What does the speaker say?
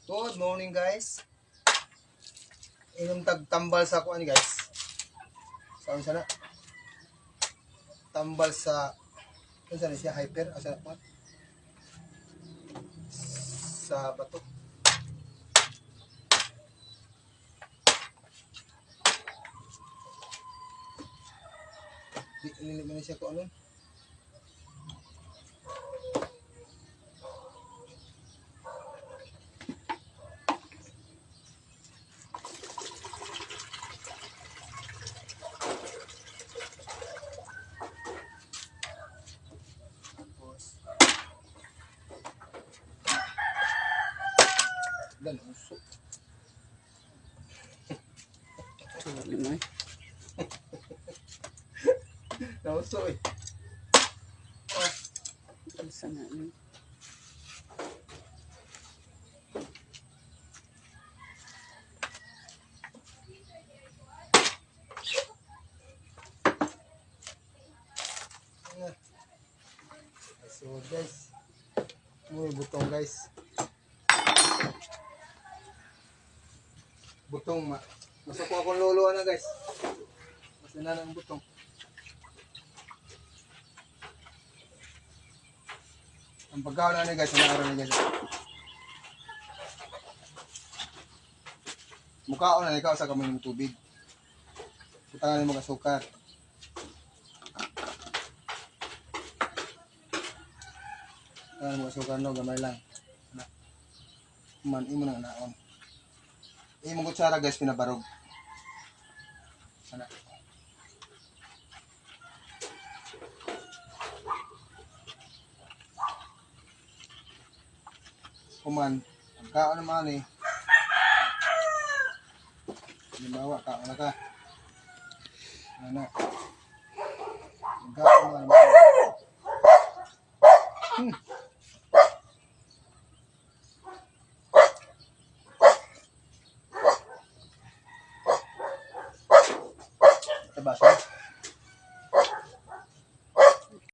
Good morning, guys. Inom tag tambal sa kuan, guys. Sa unsa na? Tambal sa unsa na siya, hyper asa na kuan? Sa bato. Di ini man siya ko ano. Tapos dan usok. Sorry mo eh. Nausok eh. Oh, Isa na ni. Na. So guys, may butong, guys. Butong ma. Masuko akong lolo na, guys. Basta na ang butong. Ang pagkaon na ni guys, ang araw ni guys. Mukhaon na ikaw sa kamay ng tubig. Putangan mo kasukar. Ano mo kasukar no, gamay lang. Na. Man imo nang naon. Imong kutsara, guys, pinabarog. Ana. Kuman, ang kaon naman eh. Halimbawa, kaon na ka. Ana. Ang kaon naman. Tabasa.